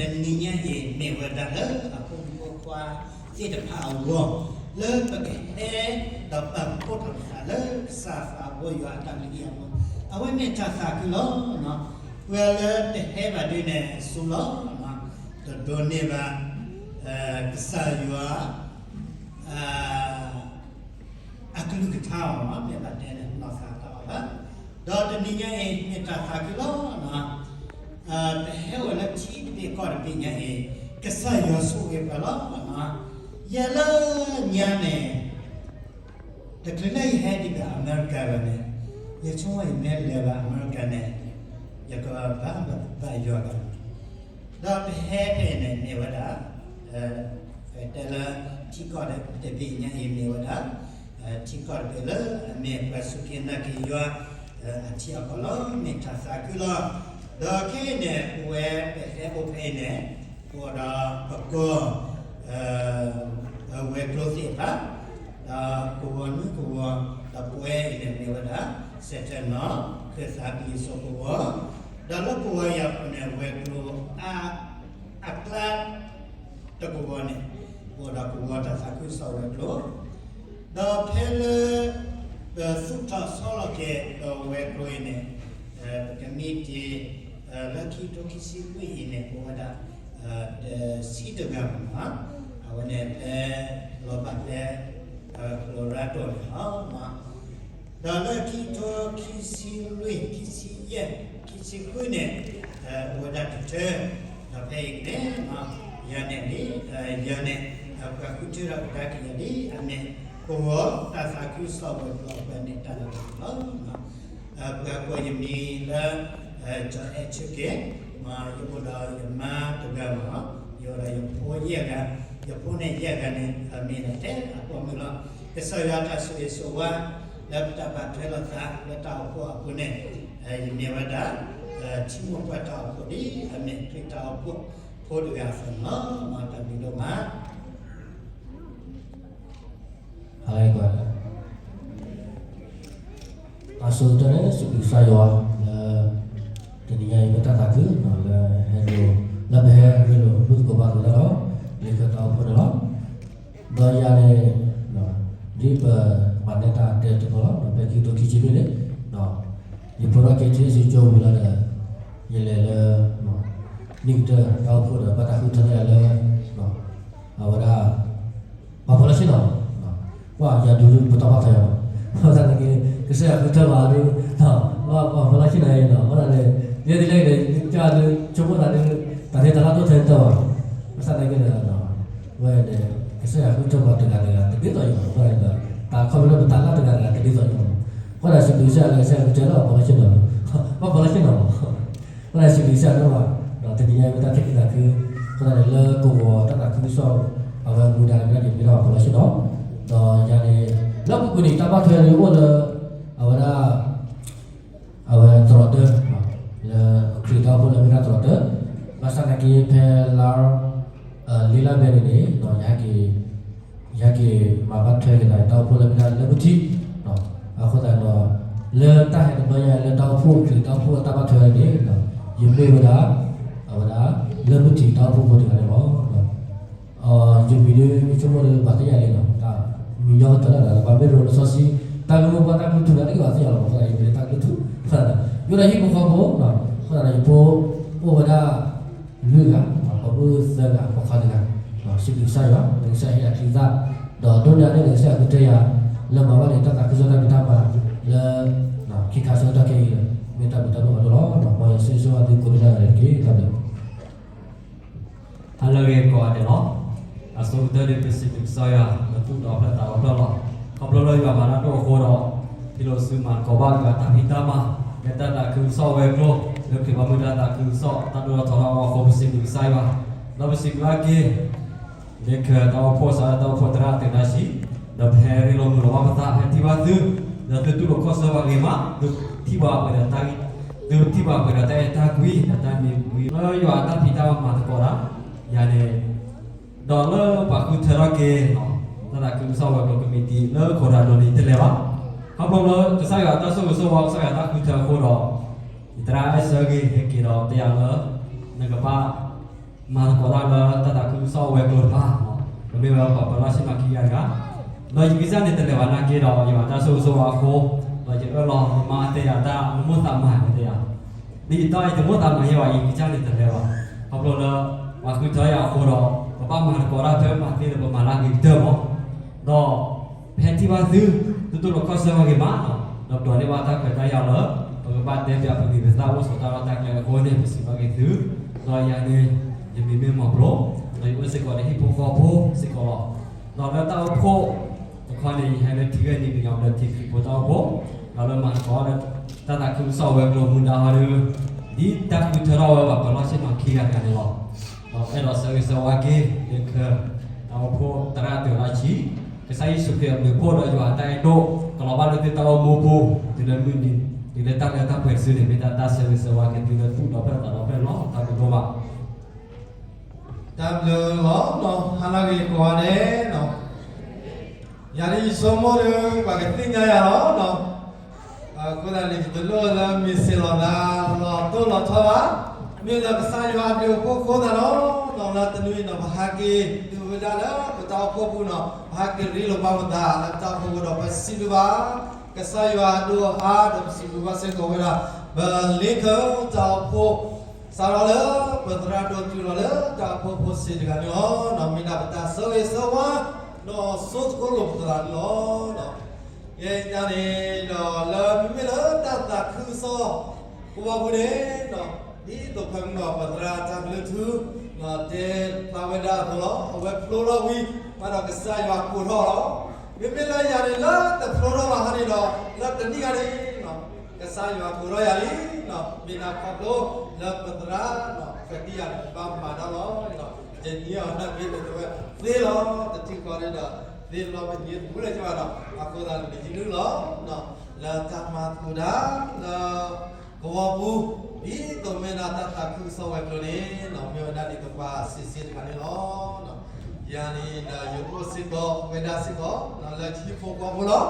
တနံၤညါအံၤမ့ၢ်ဝဲဒၣ်လၢအဖိမုၣ်ဖိခွါသ့ၣ်တဖၣ်အဂီၢ်, လၢပကဟဲဒီးပာ်ဖှိၣ်ထီၣ်ပသးလၢကစၢ်သးဘိ ယွၤအတၢ်လုၢ်ဟံၣ်အပူၤ, အဝဲမ့ၢ်တၢ်သးခုလီၤ. ပှၤလၢတဟဲဘၣ်ဒ်န့ၣ်အစိၤလီၤ, တဒိးန့ၢ်ဘၣ် ကစၢ်ယွၤ အကလုၢ်ကထါအီၤ, မ့ၢ်ဘၣ်တဲန့ၣ် နီၢ်သးတၢ်အီၤဘၣ်. ဒီးတနံၤညါအံၤ မ့ၢ်တၢ်သးခုလီၤ. ပဟဲအိၣ်လၢထံတဘ့ၣ်ကီၢ်တဘ့ၣ်ညါအံၤ, ကစၢ်ယွၤဆိၣ်ဂ့ၤပှၤလီၤ. ယဲလၢညါန့ၣ် တချုးလၢယဟဲဒံးဘၣ်အမဲရကၤဘၣ်န့ၣ်, ယဆိကမိၣ်ယမ့ၢ်လဲၤဘၣ်အမဲရကၤန့ၣ်, ယကဘၣ်ဘၣ်ယွၤဘၣ် ဒီးပဟဲဖဲအံၤန့ၣ်မ့ၢ်ဝဲဒၣ်, တဲလၢထံကီၢ်တဘ့ၣ်ညါအံၤမ့ၢ်ဝဲဒၣ်, ထံကီၢ်တဘ့ၣ်လၢအမ့ၢ်ပှၤစူၢ်က့ၤနာ်က့ၤယွၤ အထံအကီၢ်လီၤ. မ့ၢ်တၢ်သးခုလီၤ. ဒီးခဲအံၤန့ၣ် ပဝဲပဟဲအိၣ်ဖဲအံၤန့ၣ်, ပအိၣ်ဒီးပကီၢ် ဝဲၤကျိၤသ့ၣ်တဖၣ်, ဒီးကဝီၤနွံကဝီၤ, ဒီးပဝဲအံၤန့ၣ်မ့ၢ်ဝဲဒၣ် စဲးတဲနီၣ် ခၢၣ်သးကလံၤစိးကဝီၤ, ဒီးလၢကဝီၤအံၤအပူၤန့ၣ် ဝဲၤကျိၤအါ အကျါတကဝီၤန့ၣ်, အိၣ်ဒီးကဝီၤတၢ်သးခုကစီၣ်ဝဲၤကျိၤ, ဒီးဖဲလၢ ပသူၣ်ထီၣ်ဆီလီၤက့ၤဒီးဝဲၤကျိၤအံၤန့ၣ်, ပကမ့ၢ်တ့ၢ် လၢခံကထိခံဆံလွံၢ်အံၤန့ၣ် ပဝဲဒၣ် တဆံတဂၤမး, အဝဲန့ၣ်ဖဲ လီၤဘၣ်ဖဲ Colorado န့ၣ်လီၤ. ဒီးလၢခံကထိခံဆံလွံၢ် ခံဆံယဲၢ် ခံဆံဃုန့ၣ် အိၣ်ဝဲဒၣ်တထၢ, ဒီးဖဲအံၤန့ၣ် ယၤန့ၣ်လံ, ယၤန့ၣ် ပှၤဃုထၢထီၣ်ကဒါက့ၤယၤလံ, အမ့ၢ်ကဝီၤတၢ်သးခုကစီၣ်ဝဲၤကျိၤအပှၤန့ၣ်တၢ်လီၤလီၤ. ပှၤကိးယမံၤလၢ ကၠီၤအဲၣ်ဆၢက့ၤ, ယအိၣ်ဒီးယမါတဂၤမး, ယအိၣ်ဒီးယဖိယဲၢ်ဂၤ, ယဖိန့ၣ်ယဲၢ်ဂၤန့ၣ် အမ့ၢ်ဒၣ်ထဲအပိာ်မုၣ်လီၤ. ကစၢ်ယွၤတၢ်ဆိၣ်ဂ့ၤဆိၣ်ဝါ လၢပတၢ်ဘၣ်ထွဲလိာ်သးလၢတၢ်အိၣ်ဖှိၣ်အပူၤန့ၣ်, ယမ့ၢ်ဝဲဒၣ် ထံမိၢ်ပှၢ်တၢ်အိၣ်ဖှိၣ်ဒ်အမ့ၢ်ခရံာ်တၢ်အိၣ်ဖှိၣ်ဖိတဂၤအသိးန့ၣ်လီၤ. တၢ်ဘျုးဒိၣ်မး အက တၢ်ဆိၣ်ဂ့ၤဆိၣ်ဝါလၢ တနံၤညါအံၤ ပတၢ်သးခုလၢဟဲလိာ် လၢပဟဲရ့လိာ်မုၢ်သကိးဘါသကိးတၢ်ဒီး လံာ်ခၢၣ်သးအိၣ်ဖှိၣ်န့ၣ်လီၤ. ဒီးယၤန့ၣ် ဒ်ပမၤန့ၢ်တၢ်တဲတဘျီလီၤ, ဖဲခံကထိခံဆံလွံၢ်န့ၣ် ယဖျိထီၣ်က့ၤထံရူၢ်ကီၢ်ဝံၤလီၤဒီး ယလဲၤလၢ နံၣ်ကတၢၢ်တၢ်အိၣ်ဖှိၣ်ဒီး ဘၣ်တၢ်ဃုထၢထီၣ်ယၤလၢ အဝဲဒၣ် ပှၤဖီလၢဆ့ၣ်နီၤ, ကွၢ်ယၤဒုးပတီၢ်ဘၣ်ထွဲယၤလီၤ, ဘၣ်ဆၣ်သနာ်က့ ကစၢ်ယွၤဃုထၢဘၣ်ဒီး ပှၤဖီလၢဆ့ၣ်နီၤအံၤလီၤ, ဘၣ်ဆၣ်န့ၣ် ယဲဒ်လဲၣ်ဂ့ၤဒီး ယကၢ်ဒုးဆိကမိၣ်သးဒုး တၢ်ထဲတၢ်လၢ်တအိၣ်ထဲန့ၣ်တၢ်ဘၣ်, ဘၣ်ဆၣ်သနာ်က့ဒီး ဝဲန့ၣ် ကစၢ်ယွၤဃုထၢပှၤတဂၤတဂၤတဒ်သိးယၤလီၤ, ဘၣ်ဆၣ်ဒီး တၢ်ခီဖျိလၢပတၢ်လၢ်တဂၤတဂၤတဒ်သိးယၤလီၤ, အဃိသတးစံးဘျုးကစၢ်ယွၤလၢကစၢ်ယွၤဃုထၢလၢပှၤဖီလၢဆ့ၣ်နီၤ, ဘၣ်ဖီလၢဆ့ၣ်နီၤလီၤ. အဃိသတးစံးဘျုးကစၢ်ယွၤလၢ တနံၤညါအံၤ ပတၢ်သးခု, အဃိသတးန့ၣ် လၢကဝီၤတၢ်သးခုကစီၣ် အဝဲမူဒါန့ၣ် မ့ၢ်ဒၣ်ယမ့ၢ်ဒၣ်ပှၤဖီလၢဆ့ၣ်နီၤ, ဒီးယၤန့ၣ် လၢပူၤကွံာ်န့ၣ် တၢ်ဘၣ်ထွဲန့ၣ်အိၣ်လၢ အဝဲဒၣ် အဝဲသရိာ်တၢၢ်, လၢခရံာ်တၢ်အိၣ်ဖှိၣ်လၢမ့ၢ်ဒၣ်သရိာ်တၢၢ်, ဘၣ်ဆၣ်သနာ်က့ဖဲလါ လ့လါဘဲန့ၣ်န့ၣ် ယဟဲက့ၤမၤဘၣ်ထွဲက့ၤသး တၢ်အိၣ်ဖှိၣ်လၢမ့ၢ်ဒၣ်လၢမုၢ်ထံး, အဃိသတးဒီး လၢတၢ်ဟဲတဘျီညါလၢတၢ်အိၣ်ဖှိၣ်ခရံာ်တၢ်အိၣ်ဖှိၣ်တၢ်ဘၣ်ထွဲန့ၣ် ယမ့ၢ်ဝဲဒၣ် အဝဲဒၣ် လၢမုၢ်ထံးတၢ်အိၣ်ဖှိၣ်ဖိတဂၤန့ၣ်လီၤ. ယမံၤဒ်ဆိကမိၣ်ဒီးပှၤသ့ၣ်ညါလံနီၤ, တၢ်မံၤညီကတၢၢ်လၢ်ဒီး ပှၤမ့ၢ်ရိၤလၢစီဆှံ တၢ်ကမၣ်ပှၢ်တၢ်ကလုၢ်ထူၣ်လၢတက့ၢ်ဘၣ်သ့ၣ်ညါလီၤ, အဃိသတးယမံၤလၢတၢ်ကလုၢ်ထူၣ်, ယအိၣ်ဒီးဟံၣ်ဖိဃီဖိ, အဃိသတးန့ၣ် ယဖိအိၣ်ဝဲဒၣ် လွံၢ်ဂၤ, ပိာ်မုၣ်သၢဂၤ ပိာ်ခွါတဂၤ, စံးဘျုးကစၢ်ယွၤ လၢကစၢ်ဟ့ၣ်ယၤချံသၣ်, ဒီးဒိးန့ၢ်အါန့ၢ်ကစၢ်ယွၤဃုထၢယၤ လၢမၤဘၣ်န့ၣ် တၢ်သးခုကစီၣ်တၢ်ဖံးတၢ်မၤလၢ ခံခါဆၢကတီၢ်ခဲအံၤလီၤ, မ့ၢ်တၢ်ဘျုးတၢ်ဖှိၣ်အဃိလီၤ, မ်ယွၤဆိၣ်ဂ့ၤဆိၣ်ဝါသုကိးဒံနီၢ်ဂၤဒဲးတက့ၢ်, တၢ်ဘျုး ဟါလၢအဂ့ၤကိးဂၤဒဲးလီၤ. အဆိကတၢၢ်န့ၣ် ပစံးဘျုးကစၢ်ယွၤ လၢသူၣ်ဒီဖျၢၣ်သးဒီဖျၢၣ်လီၤ. ခီဖျိလၢယွၤမၤတၢ်ဒိၣ်အဃိဒီး ဟ့ၣ်လိာ်စုမၤသကိးဘၣ်ယွၤတၢ်ဖံးတၢ်မၤ လၢတၢ်သးခုကစီၣ်ဝဲၤကျိၤ လၢခရံာ်ဘီမုၢ်တၢ်သးခုကစီၣ် တၢ်ဒိၣ်ထီၣ်ထီထီၣ်အဂီၢ်အဃိ ပစံးဘျုးကစၢ်ယွၤ ဒီးပစံးဘျုးအါက့ၤ လၢခၢၣ်တၢ်အိၣ်ဖှိၣ်စးလၢတၢ်အိၣ်ဖှိၣ်သရၣ်သ့ၣ်တဖၣ်ဆံး ဒီးပဟဲရ့လိာ်မုာ်လိာ်ဘၣ်ပသး ဟဲထံၣ်ဘၣ်သု ဒီးသုတူၢ်လိာ်ခီၣ်ဆၢပှၤဂ့ၤမး သုထံၣ်ဘၣ်ပှဲၤဒီးတၢ်ဂ့ၤ သုထံၣ်ဘၣ်ပှဲၤဒီးတၢ်အဲၣ်တၢ်ကွံ ဒီးတၢ်မံၤဝံၤ လၢယွၤအတၢ်ဖံးတၢ်မၤသကိးတၢ် ယၤန့ၣ် ဒီးလၢပှၤဃုထၢထီၣ်က့ၤ တၢ်သးခုကစီၣ်ဝဲၤကျိၤကမံးတံာ် လၢခိၣ်ဒၣ်ဒိးန့ၣ်တလဲၤဘၣ်. ခီဖျိလၢကစၢ်ယွၤအတၢ်ဆိၣ်ဂ့ၤဆိၣ်ဝါ ကစၢ်ယွၤအတၢ်ဃုထၢအဃိဒီး ယသရၣ်အဲၣ်ဆၢဂ့ၤ ဟဲက့ၤဒီးတဲယၤလၢ နကဘၣ် မၤသကိးတၢ်လၢတၢ်သးခုကစီၣ်ဝဲၤကျိၤတဖၣ်, ပမ့ၢ်ဝဲပှၤပၢၤလီၢ်ဆ့ၣ်နီၤခံဂၤတဂၤ, ဒီးယကစၢ်န့ၣ်တလဲၤဘၣ်နာ်က့ဒီး ယွၤတၢ်ဆိၣ်ဂ့ၤဆိၣ်ဝါအဃိ, ဒီးယအၢၣ်လီၤမၤအါတဲယၤတၢ် နမိၣ်သးမၤဝဲတဲယၤ, ဒ်ယတီၢ်အံၤတမိၣ်သးမၤယဲဘၣ် ယကစၢ်န့ၣ်တလဲၤဘၣ်, ခီဖျိလၢ ပှၤဃုထၢယၤအဃိဒီး ပဘၣ်မၤသကိးတၢ်ဖဲမၤသ့ဒီးပမၤလၢအဂ့ၤကတၢၢ်မး, ဒီး ပဟဲထံၣ်ဘၣ်သု တူၢ်တူၢ်လိာ်ခီၣ်ဆၢဝဲဂ့ၤမး, ဒီးပဒိးန့ၢ်ဘၣ်တၢ်ခွဲးတၢ်ယာ်လၢ ပကဘၣ်တဲပၠးပဂံၢ်ပသးအိၣ်ဆိးတၢ်လီၢ်တၢ်ကျဲအဃိန့ၣ် ပစံးဘၣ်က့ၤသု, ဒီးယၤန့ၣ် ယမံၤမ့ၢ်မီၤပျိ, ဒီးယအိၣ်စ့ၢ်ကီးဒီးဟံၣ်ဖိဃီဖိစ့ၢ်ကီးလီၤ. ဒီးလၢတၢ်အိၣ်ဖှိၣ်တခီန့ၣ် ယဟဲလၢထံဂ့ၢ်နံၤကညီၤဒီးထံခရံာ်ဖိတၢ်အိၣ်ဖှိၣ်, ဒီးလၢမၤသကိးဒီး တၢ်သးခုကစီၣ်ဝဲၤကျိၤမူဒါဟီဒီး ဒ်တၢ်ဃုထၢထီၣ်ဝဲပှၤပၢၤလီၢ်ဆ့ၣ်နီၤခံဂၤတဂၤန့ၣ်လီၤ. ဒီးအဲၣ်ဒိးဆၢဂ့ၤဆၢဝါက့ၤ လၢခၢ တၢ်အိၣ်ဖှိၣ်သရၣ်တဂၤလၢဆံ, ကစၢ်ယ့ၣ်ၡူးခရံာ်အဘျုးအဖှိၣ်ဒီးယွၤအတၢ်အဲၣ်ဒိၣ် ကလီၤဘၣ်လၢသုတၢ်အိၣ်မူပူၤ, တုၤလၢမုၢ်နံၤ, တုၤလၢတၢ်လၢတၢ်ပှဲၤတစုန့ၣ် မ့ၢ်တၢ်ဆၢဂ့ၤဆၢဝါက့ၤသုလၢသူၣ်ဒီဖျၢၣ်သးဒီဖျၢၣ်န့ၣ်လီၤ. တၢ်ဘျုးဒိၣ်မး တၢ်ဘျုးလီၤနီၤ, ဟါလၢအဂ့ၤကိးဂၤဒဲးနီၤ, ယၤဒ်ယဆိကမိၣ်ဒီး ပှၤကသ့ၣ်ညါယၤလီၤနီၤ, အဃိသတးန့ၣ် ယတလိၣ်လၢမ့ၢ်စ့ၢ်လီၤသးလီၤတိၢ်လီၤထီဘၣ်, မ့ၢ်လၢကစၢ်ယွၤအဘျုးအဖှိၣ်အဃိသတးနီၤ, လၢတနွံအံၤနီၤ ပဟးက့ၤတုၤဝဲဒၣ်လၢပတၢ်အိၣ်ဖှိၣ်ပူၤနီၤ, ပဟးက့ၤရ့လိာ်ဘၣ်ပသးလၢပတၢ်အိၣ်ဖှိၣ်ပူၤဒီး ပစံးဘျုးဘၣ် ကစၢ်ယွၤအဒိၣ်အါဒီး ပစံးဘျုးဘၣ်စ့ၢ်ကီးဝဲဒၣ် ပလ့ခၢၣ်တၢ်အိၣ်ဖှိၣ် စးထီၣ်လၢပသရၣ်ဒိၣ်တုၤလီၤလၢတၢ်အိၣ်ဖှိၣ်ဖိစ့ၢ်တဂၤန့ၣ်လီၤ. မ့ၢ်ဒၣ်ပတၢ်ဆၢဂ့ၤဆၢဝါ ဒီးဆိသကိးလိာ်ပသးန့ၣ်လီၤ. ယဲညါန့ၣ်ဒီး လၢမ့မ့ၢ်လၢတၢ်သးခုကစီၣ် ကဝီၤပူၤန့ၣ် ဒ်သိးဖဲမုၢ်ဂီၤပသရၣ်တၢ်ကလုၢ်ထူ တဲဖျါဝဲဒၣ်အသိးလီၤ. အဝဲဖျိထီၣ်ဝံၤ ဘၣ်ဒီးကစၢ်ယွၤကိးထီၣ်လီၤ. မ့မ့ၢ်လၢယၤန့ၣ် လၢတဖျိထီၣ်ဘၣ်ဟီန့ၣ်ဒီး လၢတနံၣ်ဂၤန့ၣ် ကစၢ်ယွၤကိးထီၣ်ယၤလံ. မ့ၢ်ဒၣ်ခီဖျိလၢပသရၣ် ကသံယၤန့ၣ်ဘၣ်မၤတၢ်လီၤ. ယနံၤအီၤနာ်က့န့ၣ် တဝဲသ့လီၤ တထံၣ်ဃီန့ၣ်ဒီး သ့လီၤပညံၣ်တပူၤလၢၤဘၣ်ဒီး အဃိသတးန့ၣ် ယနုာ်လီၤ လၢတၢ်မၤသကိးတၢ်လၢ ကဝီၤပူၤ ဒ်သိးမ့ၢ်ဒၣ်တၢ်သးခုကစီၣ်ဝဲၤကျိၤန့ၣ် မ့ၢ်ဝဲဒၣ်ဒ်သိးပှၤစံးစ့ၢ်တဂၤန့ၣ်လီၤ. ယၤန့ၣ်ဒီးယအိၣ်စ့ၢ်ကီးဝဲဒၣ်စ့ၢ်ကီး လၢထံဖိကီၢ်ဖိလီၤ.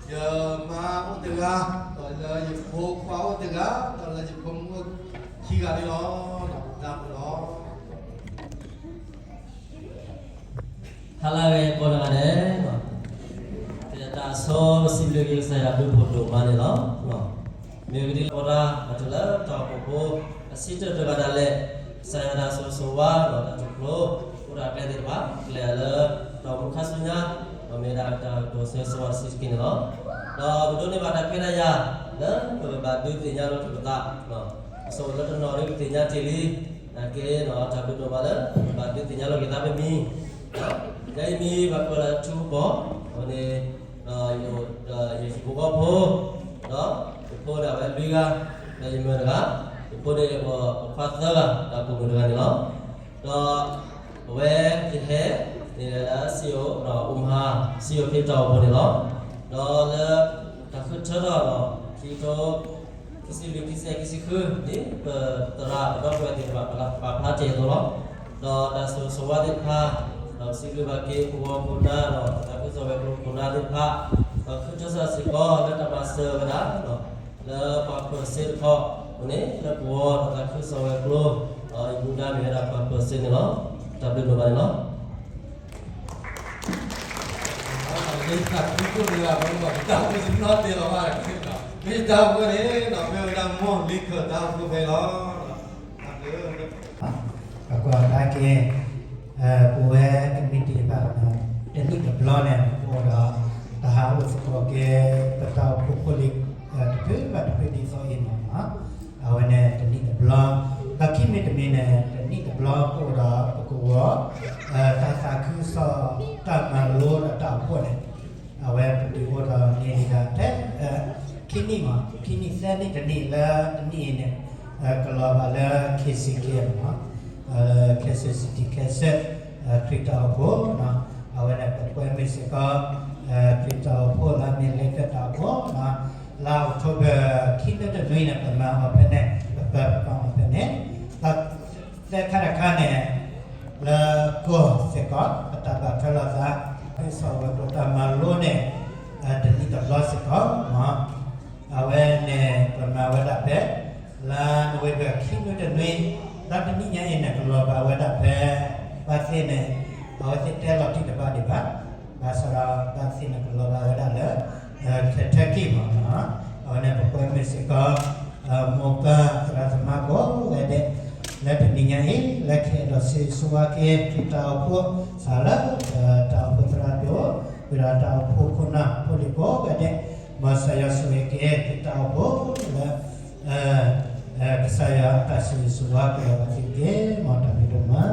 ယမါအိၣ်တဂၤ, ဒီးလၢယဖိခွါအိၣ်တဂၤ, ဒီးလၢယဖိမုၣ်အိၣ်ခံဂၤန့ၣ်လီၤ. တၢ်ဘျုးလီၤ. ဟါလၢအဂ့ၤကိးဂၤဒဲး, တၢ်ဆိစံးဘျုးက့ၤကစၢ်ယွၤဘျုးဖှိၣ်ဒိၣ်မးန့ၣ်လီၤ. မ့ၢ်ဂ့ၢ်ဒ်လဲၣ် ပဝဲဒၣ်အတုၤလၢတၢ်အိၣ်ဖှိၣ်ဖိ အဆံတၢတဂၤဒၣ်လဲာ်, ကစၢ်ယွၤတၢ်ဆိၣ်ဂ့ၤဆိၣ်ဝါဒီးတၢ်ထူၣ်ဖျိ အိၣ်ဒီးကျဲသ့ၣ်တဖၣ် ကျဲလၢ တၢ်အိၣ်မူခါဆူညါ, ဒီးမ့ၢ်ဒၣ်တၢ်ဒိးဆၢဂ့ၤဆၢဝါတဆံးတက့ၢ်န့ၣ်လီၤ. ဒီးပဒိးန့ၢ်ဘၣ်တၢ်ခွဲးတၢ်ယာ် လၢပကဘၣ်ဒုးသ့ၣ်ညါလိာ်ပသး, အဆိကတၢၢ်လၢတနီၤဒ်ပသ့ၣ်ညါတ့ၢ်လံ, နာ်က့ဒီးတၢ်ဘျုးဒိၣ်မးလၢ ပကဘၣ်ဒုးသ့ၣ်ညါလိာ်က့ၤသးပမံၤ ယဲအံၤမံၤပှၤကိးလၢထူပီၤ, အဃိန့ၣ် ဒီးယအိၣ်ဒီးယဟံၣ်ဖိဃီဖိ, ဒီးယဖိဒီးအဝဲလွံၢ်ဂၤ, ဒီးယမုၣ်တဂၤ, ယဖိန့ၣ် ပခွါသၢဂၤ ဒီးပိာ်မုၣ်တဂၤန့ၣ်လီၤ. ဒီးအဝဲယဟဲ န့ၣ်လၢ စံၣ်အိၣ် အိၣ်မဟါ စံၣ်အိၣ်ဖဲတၢ်အိၣ်ဖှိၣ်န့ၣ်လီၤ. ဒီးလၢတၢ်ဃုထၢထီၣ်ဒီး ခံကထိ ခံဆံလွံၢ် ခံဆံယဲၢ် ခံဆံဃု ဒ်ပသရၣ်ပဒီပုၢ်ဝဲၢ်သ့ၣ်တဖၣ် ပာ်ဖျါတ့ၢ်အသိးလီၤ. ဒီးတၢ်ဆိၣ်ဂ့ၤဆိၣ်ဝါသ့ၣ်တဖၣ်, ဒီးစံးဘျုးဘၣ်က့ၤပဂီၢ်ခိၣ်နၢ်ဒီး တၢ်သးခုကစီၣ်ဝဲၤကျိၤခိၣ်နၢ်သ့ၣ်တဖၣ်, ဒီးဃုထၢစ့ၢ်ကီးလၢတၢ်မၤစၢၤဝဲဒၣ် လၢပှၤပၢၤစ့တခီ, အဃိန့ၣ် လၢပဂီၢ်တၢ်သးခုကစီၣ်ဝဲၤကျိၤ, ဒီးယမူဒါမ့ၢ်ဝဲဒၣ်ပှၤပၢၤစ့န့ၣ်လီၤ. တၢ်ဘျုးဒိၣ်မးန့ၣ်လီၤ. မ့ၢ်တၢ်အိၣ်ဖှိၣ်န့ၣ် မ့ၢ်ဝဲဒၣ်မိၢ်လ့ခၢၣ်တၢ်အိၣ်ဖှိၣ်ဖဲလီၤ. အကွၢ်တၢ်က့ၤ ပဝဲကမံးတံာ်တဖၣ် တနံၣ်တဘျီန့ၣ် ပအိၣ်ဒီး တၢ်ဟးအိၣ်သကိးက့ၤ ပတၢ်အိၣ်ဖှိၣ်ဖိလံၤ တဖုဘၣ်တဖုဒ်သိးအံၤန့ၣ်လီၤ. အဝဲန့ၣ်တနံၣ်တဘျီ, ဒီးခံမံၤတမံၤန့ၣ် တနံၣ်တဘျီပအိၣ်ဒီးပကဝီၤ တၢ်သးခုကစီၣ် တၢ်မၤလိဒီးတၢ်အိၣ်ဖှိၣ်န့ၣ် အဝဲပဒုးအိၣ်ထီၣ်န့ၢ်ဒၣ်ဖဲ ခံနံၣ်မး, ခံနံၣ်သၢနံၣ်တနံၣ်လၢတနံၣ်အံၤန့ၣ် ကလီၤဘၣ်လၢ KCK မး, Kansas City Kansas ခရံာ်တၢ်အိၣ်ဖှိၣ်, အဝဲန့ၣ်ပကွဲမုာ်စ့ၢ်ကီး ခရံာ်တၢ်အိၣ်ဖှိၣ်လၢမ့ၢ်လ့ခၢၣ်တၢ်အိၣ်ဖှိၣ်, လါ October ခံနွံတနွံန့ၣ် ပမၤအီၤဖဲန့ၣ်, ပပၢပမၤအီၤဖဲန့ၣ်, ဒီးသၢခါတခါန့ၣ် လၢကီၢ်စ့ၢ်ကီး ပတၢ်ဘၣ်ထွဲလိာ်သး ကစီၣ်ဝဲၤကျိၤတၢ်မၤလိန့ၣ် တနံၣ်တဘျီစ့ၢ်ကီး, အဝဲန့ၣ်ပမၤဝဲဒၣ်ဖဲ လါနိၣ်ဝ့ဘၢၣ် ခံနွံတနွံ တၢ်တနံၣ်ညါအံၤန့ၣ် ကလီၤဘၣ်ဝဲဒၣ်ဖဲ ဘၣ်သ့ၣ်န့ၣ် အဝဲသ့ၣ်တဲလီၤတံၢ်တဘၣ်ဒံးဘၣ်, ဘၣ်ဆၣ်ဒီးဘၣ်သ့ၣ်န့ၣ် ကလီၤဘၣ်ဝဲဒၣ်လၢ Kentucky မ့ၢ်နီၤ, အဝဲန့ၣ်ပကွဲမုာ်စ့ၢ်ကီး မိၢ်ပၢ်သရၣ်သမါကိးဂၤဒဲး လၢတနံၤညါအံၤ လၢကအဲၣ်ဒိးဆၢဂ့ၤဆၢဝါက့ၤ တၢ်အိၣ်ဖှိၣ် စးလၢ တၢ်အိၣ်ဖှိၣ်သရၣ်ဒိၣ် ဝံၤဒီးတၢ်အိၣ်ဖှိၣ်ခိၣ်နၢ်ဖိလံၤကိးဂၤဒဲး, မ်ကစၢ်ယွၤဆိၣ်ဂ့ၤက့ၤ တၢ်အိၣ်ဖှိၣ်လၢ ကစၢ်ယွၤအတၢ်ဆၢဂ့ၤဆၢဝါကလီၤဘၣ်သုတက့ၢ်. မ်တၢ်ဘျုးဒိၣ်မး.